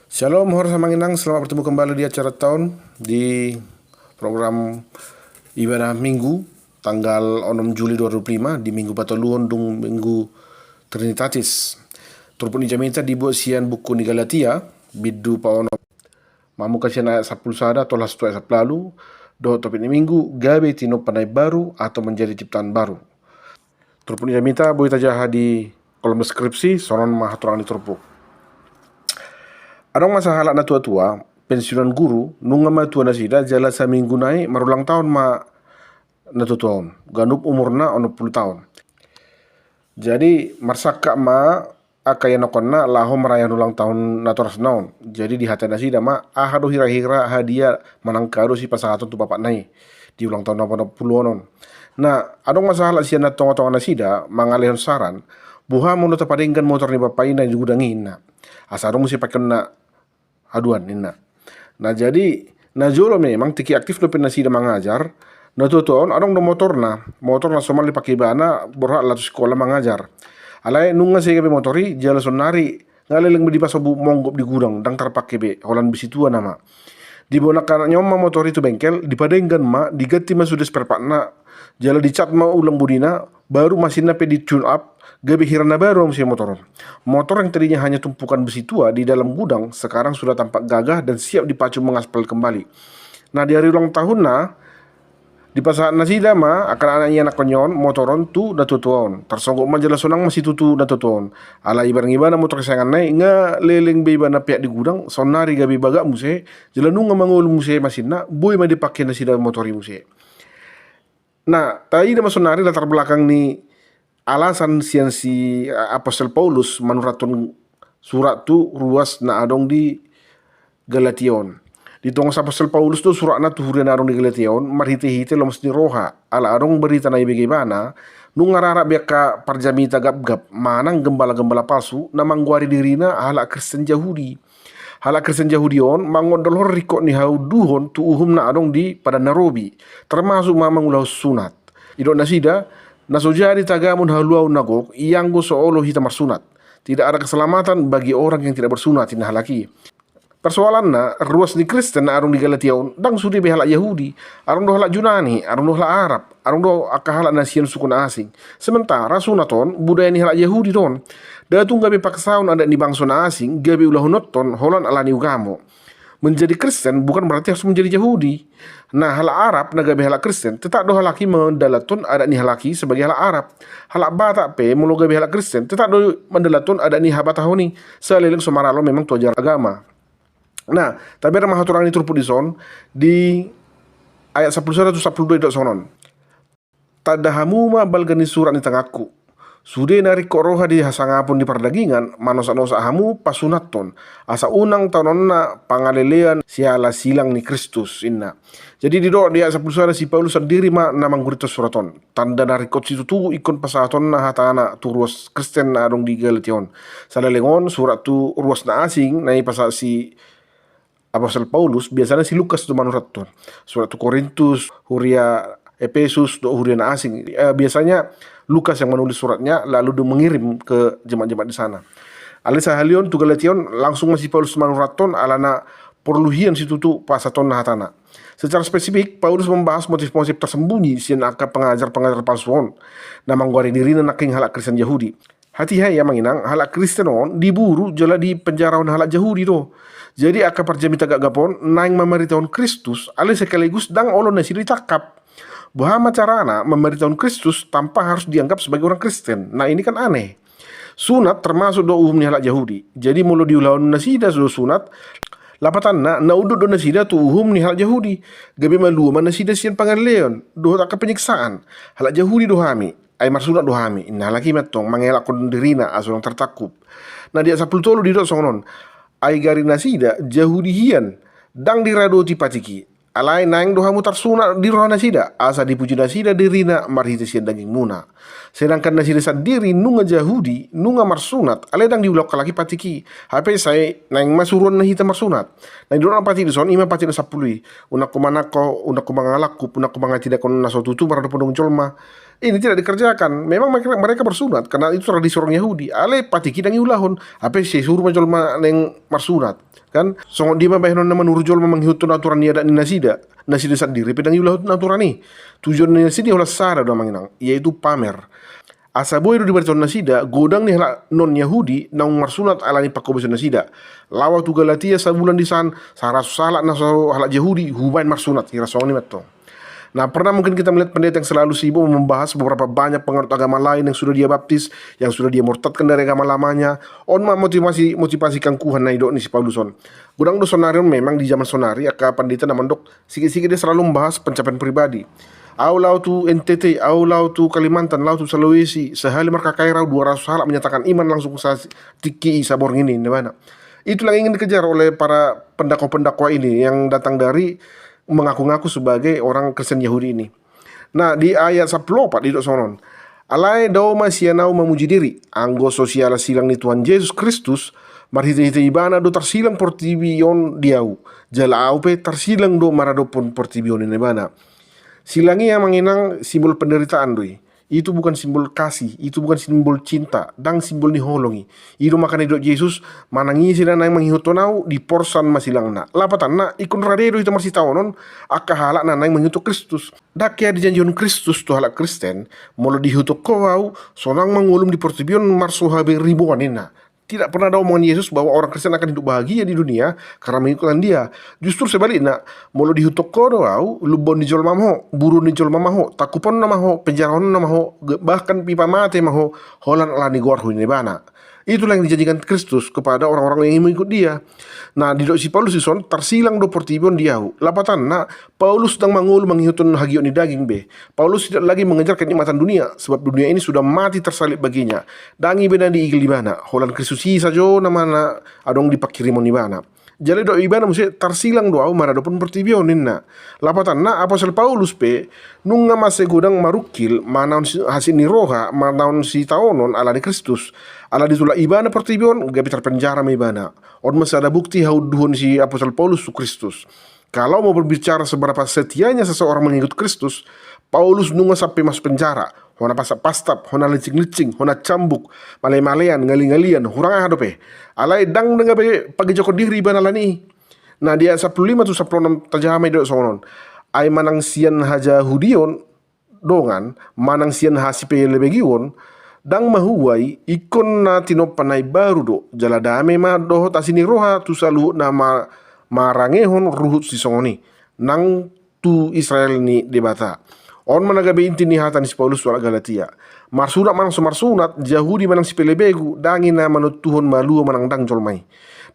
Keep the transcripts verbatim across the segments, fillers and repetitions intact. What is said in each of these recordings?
Shalom, horas amang inang, selamat bertemu kembali di acara taon, di program ibadah Minggu, tanggal onom Juli dua ribu dua puluh lima, di Minggu patoluhon dung Minggu Trinitatis. Turpuk ni jamita dibuat sian buku ni Galatia, bindu paonom, mamungka sian ayat sampulu sada, tolhas tu ayat sampulu ualu, dohot topik ni Minggu, gabe tinompa na imbaru atau menjadi ciptaan baru. Turpuk ni jamita boi tajaha di kolom deskripsi, songon on ma haturangan ni turpuk. Adong ma sahalak natuatua, pensiunan guru, nunga matua nasida, jala saminggu nai marulang taon ma natuatua on, ganup umurna onom pulu taon. Jadi marsangkap ma angka ianakkonna laho marayahon ulang taon natorasna on. Jadi dihatai nasida ma, aha do hirahira hadiah manang kado sipasahaton tu bapakna i di ulang taon na onom pulu on. Nah, adong ma sahalak sian na tongatonga nasida mangalehon saran, boha molo tapadenggan motor ni bapa i na di gudang i, ninna. Asa adong muse pakeonna haduan, ninna. Nah, jadi najolo memang tingki aktif dope nasida mangajar. Natuatua on adong do motorna, motor na somal dipake ibana borhat laho tu sikola mangajar. Alai nunga sai gabe motor i, jala saonnari nga leleng be dipasobu, monggop di gudang, ndang tarpake be, holan besi tua nama. Diboan angka anakna on ma motor i tu bengkel, dipadenggan ma, diganti ma sude spare partna, jala dicat ma ulang bodina, baru masinna pe di tune up, gabe hira na baru muse motor on. Motor yang tadinya hanya tumpukan besi tua di dalam gudang, sekarang sudah tampak gagah dan siap dipacu mengaspal kembali. Nah, di ari ulang tahunna, dipasahat nasida ma, angka anak ianakkonna on, motor on tu natuatua on. Tarsonggot ma jala sonang ma situtu natuatua on. Alai ibarang ibana motor kesayanganna i, nga leleng be ibana peak di gudang, saonnari gabe bagak muse, jala nunga mangolu muse masinna, boi ma dipake nasida motor i muse. Nah, taida ma saonnari latar belakang ni alasan sian si, eh, Apostel Paulus manurathon surat tu ruas na adong di Galatia on. Ditongos Apostel Paulus do suratna tu huria na adong di Galatia on marhitehite lomo ni roha, ala adong berita na ibege ibana, nunga rarap be angka parjamita gapgap manang gembala-gembala palsu na manggoari dirina halak Kristen Jahudi. Halak Kristen Jahudi on mangondolhon ringkot ni haunduhon tu uhum na adong di Padan na Robi, termasuk ma mangulahon sunat. Didok nasida, na so jadi tagamon haluaon na gok, ianggo so olo hita marsunat. Tidak ada keselamatan bagi orang yang tidak bersunat, ninna halak i. Persoalanna, ruas ni Kristen na adong di Galatia on ndang sude be halak Jahudi, adong do halak Junani, adong do halak Arab, adong do angka halak na sian suku na asing. Sementara sunat on budaya ni halak Jahudi do on. Nda tung gabe paksaon adat ni bangso na asing gabe ulahononton holan ala ni ugamo. Menjadi Kristen bukan berarti harus menjadi Jahudi. Nah, halak Arab na gabe halak Kristen tetap do halak i mandalanhon adat ni halak i sebagai halak Arab. Halak Batak pe molo gabe halak Kristen tetap do mandalanhon adat ni habatahon i, saleleng so maralo memang tu ajaran agama. Nah, tabereng ma haturangan ni turpuk dison di ayat sampulu sada tu sampulu dua, didok songon on. Tanda hamu ma balga ni surat ni tanganku. Sude na ringkot roha di hasangapon ni pardagingan, manosaknosak hamu pasunathon, asa unang taononna pangalelean siala silang ni Kristus, ninna. Jadi didok di ayat sampulu sada, si Paulus sandiri ma na manggurithon surat on. Tanda na ringkot situtu ingkon pasahatonna hatana tu ruas Kristen na adong di Galatia on. Saleleng on surat tu ruas na asing na ipasahat si Apostel Paulus, biasanya si Lukas do manurathon. Surat tu Korintus, huria Epesus, dohot huria na asing. Eh, biasanya Lukas yang menulis suratnya, lalu dia mengirim ke jemaat-jemaat di sana. Alai sahali on tu Galatia on langsung ma si Paulus manurathon, alana porlu hian situtu pasahatonna hatana. Secara spesifik, Paulus membahas motif-motif tersembunyi sian angka pengajar-pengajar palsu on, na manggoari dirina nangkin halak Kristen Jahudi. Hatiha i amang inang, halak Kristen on diburu jala dipenjarahon halak Jahudi do. Jadi angka parjamita gapgap on naeng mamaritahon Kristus, alai sekaligus ndang olo nasida ditangkap. Boha ma carana mamaritahon Kristus tanpa harus dianggap sebagai orang Kristen? Nah, ini kan aneh. Sunat termasuk do uhum ni halak Jahudi. Jadi molo diulahon nasida do sunat, lapatanna na unduk do nasida tu uhum ni halak Jahudi. Gabe malua ma nasida sian pangaleleon dohot angka penyiksaan. Halak Jahudi do hami, ai marsunat do hami, ninna halak i mantong mangelakhon dirina asa unang tartangkup. Nah, di ayat sampulu tolu didok songon on. Ai gari nasida Jahudi hian, ndang diradoti patik i. Alai naeng do hamu tarsunat di roha nasida, asa dipuji nasida dirina marhite sian dagingmuna. Sedangkan nasida sandiri nunga Jahudi, nunga marsunat, alai ndang diulahon halak i patik i. Hape sai naeng ma suruonna hita marsunat. Nah, didok na patik dison, i ma patik na sampulu i. Unang humanangko, unang humangalangkup, unang humangatindanghon na so tutu maradophon dongan jolma. Ini tidak dikerjakan. Memang mereka, mereka marsunat karena itu tradisi orang Yahudi. Alai patik i ndang diulahon. Hape sai suru ma jolma naeng marsunat. Kan songon dia ma bahenon na manuru jolma mangihuthon aturan ni adat ni nasida. Nasida sandiri pe ndang diulahon aturan i. Tujuan ni nasida holan sada do amang inang, yaitu pamer. Asa boi do dibaritahon nasida godang ni halak non Yahudi naung marsunat ala ni pangkobason nasida. Laho ahu tu Galatia sabulan disan, saratus halak na so halak Yahudi hubaen marsunat, hira songon i mantong. Nah, pernah mungkin kita melihat pendeta yang selalu sibuk membahas beberapa banyak penganut agama lain yang sudah dia baptis, yang sudah dia murtadkan dari agama lamanya. On ma motivasi, motivasi kangkuhan na nidok ni si Paulus on. Godang do sonari on memang di zaman sonari angka pandita na mandok, sikit-sikit dia selalu membahas pencapaian pribadi. Ahu laho tu N T T, ahu laho tu Kalimantan, laho tu Sulawesi, sehali markakaiar ahu dua ratus halak menyatakan iman langsung sa tingki i saborngin i, ninna ibana. Itulah yang ingin dikejar oleh para pendakwa-pendakwa ini yang datang dari mengaku-ngaku sebagai orang Kristen Yahudi ini. Nah, di ayat sampulu opat didok songon on. Alai dao ma sian ahu mamuji diri, anggo so siala silang ni Tuhan Jesus Kristus, marhite-hite ibana do tarsilang portibi on di ahu, jala ahu pe tarsilang do maradophon portibi on, ninna ibana. Silang i amang inang simbol penderitaan do i. Itu bukan simbol kasih, itu bukan simbol cinta, ndang simbol ni holong i. I do makana didok Jesus, manang ise na naeng mangihuthon ahu, diporsan ma silangna. Lapatanna, ingkon rade do hita marsitaonon, angka halak na naeng mangihuthon Kristus. Ndang hea dijanjihon Kristus tu halak Kristen, molo diihuthon ho ahu, so naeng mangolum di portibi on marsohabe riboan ninna. Tidak pernah ada omongan Yesus bahwa orang Kristen akan hidup bahagia di dunia karena mengikutkan Dia. Justru sebaliknya, molo diihuthon ho do ahu, lumbaon ni jolma ma ho, buruon ni jolma ma ho, tangkuponna ma ho, penjaraonna ma ho, ge-, bahkan dipamate ma ho, holan ala ni goarhu, ninna ibana. Itulah yang dijanjikan Kristus kepada orang-orang yang mengikut Dia. Nah, didok si Paulus dison, tarsilang do portibi on di ahu. Lapatanna, Paulus ndang mangolu mangihuthon hagiot ni daging be. Paulus tidak lagi mengejar kenikmatan dunia, sebab dunia ini sudah mati tersalib baginya. Ndang i be na diigil ibana, holan Kristus i sajo nama na adong di pangkirimon ibana. Jala didok ibana muse, tarsilang do ahu maradophon portibi on, ninna. Lapatanna, apostel Paulus pe nunga mansai godang marungkil, manaon si-, hansit ni roha, manaon sitaonon ala ni Kristus. Ala ditulak ibana portibi on, gabe tarpenjara ma ibana. On ma sada bukti haunduhon si apostel Paulus tu Kristus. Kalau mau berbicara seberapa setianya seseorang mengikut Kristus, Paulus nunga sampe masuk penjara, hona pastap-pastap, hona linsing-linsing, hona cambuk, male-malean, ngali-ngalian, hurang aha dope. Alai ndang na gabe pangejokon diri ibana ala ni i. Nah, di ayat sampulu lima tu sampulu onom tajaha ma didok songon on. Ai manang sian hajahudion dongan, manang sian hasipelebeguon, ndang mahua i, ingkon na tinompa na imbaru do, jala dame ma dohot asi ni roha tu saluhut na ma-, marangehon ruhut sisongon i, nang tu Israel ni Debata. On ma na gabe inti ni hata ni si Paulus tu halak Galatia. Marsunat manang so marsunat, Jahudi manang sipelebegu, ndang i na manontuhon malua manang ndang jolma i.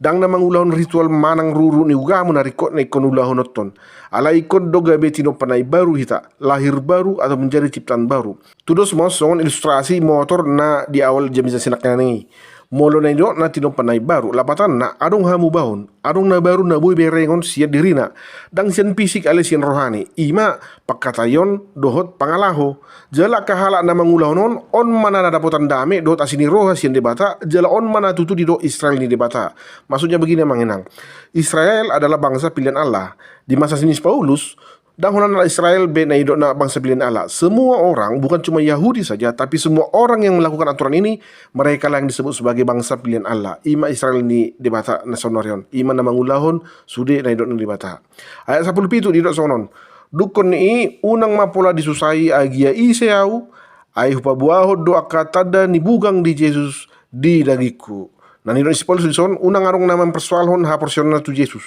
Ndang na mangulahon ritual manang ruru ni ugamo na ringkot na ingkon ulahononton. Alai ingkon do gabe tinompa na imbaru hita, lahir baru atau menjadi ciptaan baru. Tudos ma on songon ilustrasi motor na di awal jamita sinangkaning i. Molo na nidokna tinompa na imbaru, lapatanna adong hamubaon, adong na baru na boi berengon sian dirina, ndang sian fisik alai sian rohani, i ma pangkataion dohot pangalaho. Jala angka halak na mangulahon on, on ma na dapotan dame dohot asi ni roha sian Debata, jala on ma na tutu didok Israel ni Debata. Maksudnya begini amang inang, Israel adalah bangsa pilihan Allah. Di masa ni si Paulus, ndang holan halak Israel be na nidokna bangsa pilihan Allah. Semua orang, bukan cuma Yahudi saja, tapi semua orang yang melakukan aturan ini, mereka lah yang disebut sebagai bangsa pilihan Allah. I ma Israel ni Debata na saonari on. I ma na mangulahon sude na nidok ni Debata. Ayat sampulu pitu didok songon on. Dungkon ni i, unang ma pola disusai agia ise ahu, ai hupaboahon do angka tanda ni bugang ni Jesus di dagingku. Na nidok ni si Paulus dison, unang adong na mampersoalhon haporseaonna tu Jesus.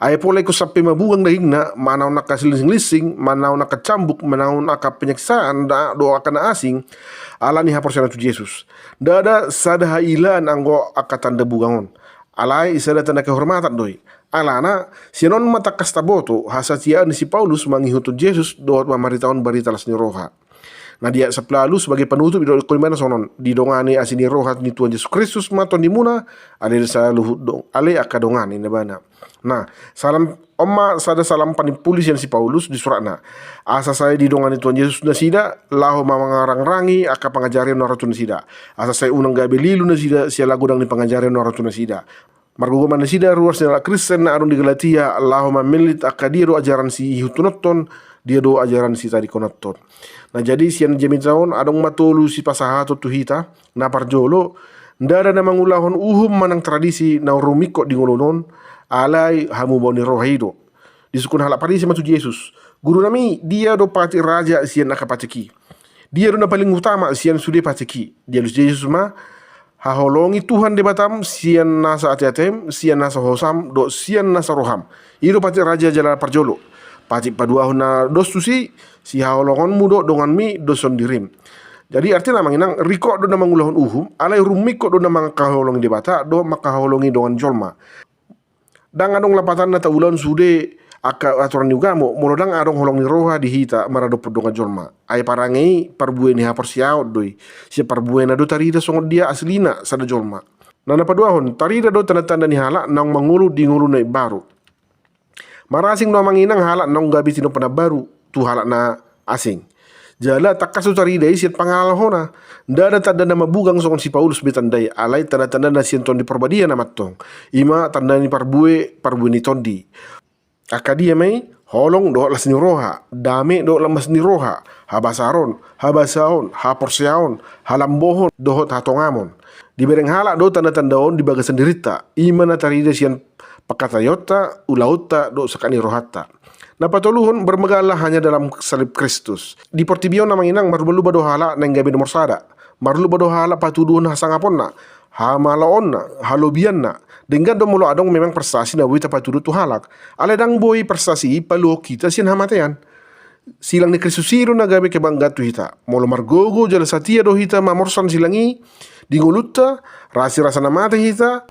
Ai pola ingkon sampe mabugang dagingna, manaon angka silinsing-linsing, manaon angka cambuk, manaon angka penyiksaan, da-, dohot angka na asing, ala ni haporseaonna tu Jesus. Ndada sada hailaan anggo angka tanda bugang on. Alai sada tanda kehormatan do i. Alana, sian on ma tangkas taboto hasatiaan ni si Paulus mangihuthon Jesus dohot mamaritahon barita las ni roha. Na di ayat sampulu ualu sebagai panutup didok ibana songon on, didongani asi ni roha ni Tuhan Jesus Kristus ma tondimuna, ale saluhut dong, ale angka dongan, ninna ibana. Nah, salam, on ma sada salam panimpuli sian si Paulus di suratna. Asa sai didongani Tuhan Jesus nasida, laho mangarangrangi angka pangajarion na ro tu nasida. Asa sai unang gabe lilu nasida siala godang ni pangajarion na ro tu nasida. Margogo ma nasida ruas ni halak Kristen na adong di Galatia, laho mamillit angka dia do ajaran siihuthononton, Dia do ajaran sitadingkonanta on. Nah, jadi sian jamita on adong ma tolu sipasahaton tu hita. Na parjolo, ndada na mangulahon uhum manang tradisi na rumingkot di ngoluna on, alai hamubaon ni roha i do. Disungkun halak Parisi ma tu Jesus, "Gurunami, dia do patik raja sian angka patik i? Dia do na paling utama sian sude patik i?" Dialus Jesus ma, "Haholongi Tuhan Debatam sian nasa ateatem, sian nasa hosam, dohot sian nasa roham. I do patik raja jala parjolo. Patik paduahon na dos tusi, sihaholongonmu dohot donganmi dohot sondirim." Jadi artina amang inang, ringkot do na mangulahon uhum, alai rumingkot do na mangkaholongi Debata dohot mangkaholongi dongan jolma. Ndang adong lapatanna taulahon sude angka aturan ni ugamo molo ndang adong holong ni roha di hita maradophon dongan jolma. Ai parange i parbue ni haporseaon do i. Sian parbuena do tarida songon dia aslina sada jolma. Na na paduahon, tarida do tanda-tanda ni halak naung mangolu di ngolu na imbaru. Marasing do amang inang halak naung gabe tinompa na baru tu halak na asing. Jala tangkas do tarida i sian pangalahona. Ndada tanda na mabugang songon si Paulus be tanda i, alai tanda-tanda na sian Tondi Parbadia nama antong. I ma tanda ni parbue, parbue ni tondi. Angka dia ma i? Holong dohot las ni roha, dame dohot lammas ni roha, habasaron, habasaon, haporseaon, halambohon dohot hatongamon. Dibereng halak do tanda-tanda on di bagasan dirinta. I ma na tarida sian pangkataionta, ulaonta dohot sangkap ni rohanta. Na patoluhon, bermegahlah hanya dalam salib Kristus. Di portibi on amang inang marlumba-lumba do halak naeng gabe nomor sada. Marlumba do halak patuduhon hasangaponna, hamalaonna, halobianna. Denggan do molo adong memang prestasi na boi tapatudu tu halak. Alai ndang boi prestasi i paluahon hita sian hamatean. Silang ni Kristus i do na gabe kebanggaan tu hita. Molo margogo jala satia do hita mamorsan silang i di ngolunta, rasi rasa na mate hita,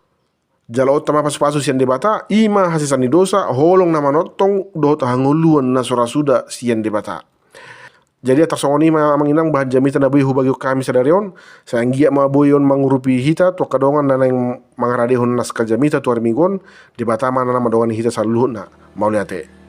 jaloonta ma pasu-pasu sian Debata, i ma hasesaan ni dosa, holong na manongtong dohot hangoluan na so ra suda sian Debata. Jadi antar songon i ma amang inang bahan jamita na boi hubagihon hami sadari on. Sai anggiat ma boi on mangurupi hita tu angka dongan na naeng mangaradehon naskah jamita tu ari Minggu on. Debata ma na mandongani hita saluhutna. Mauliate.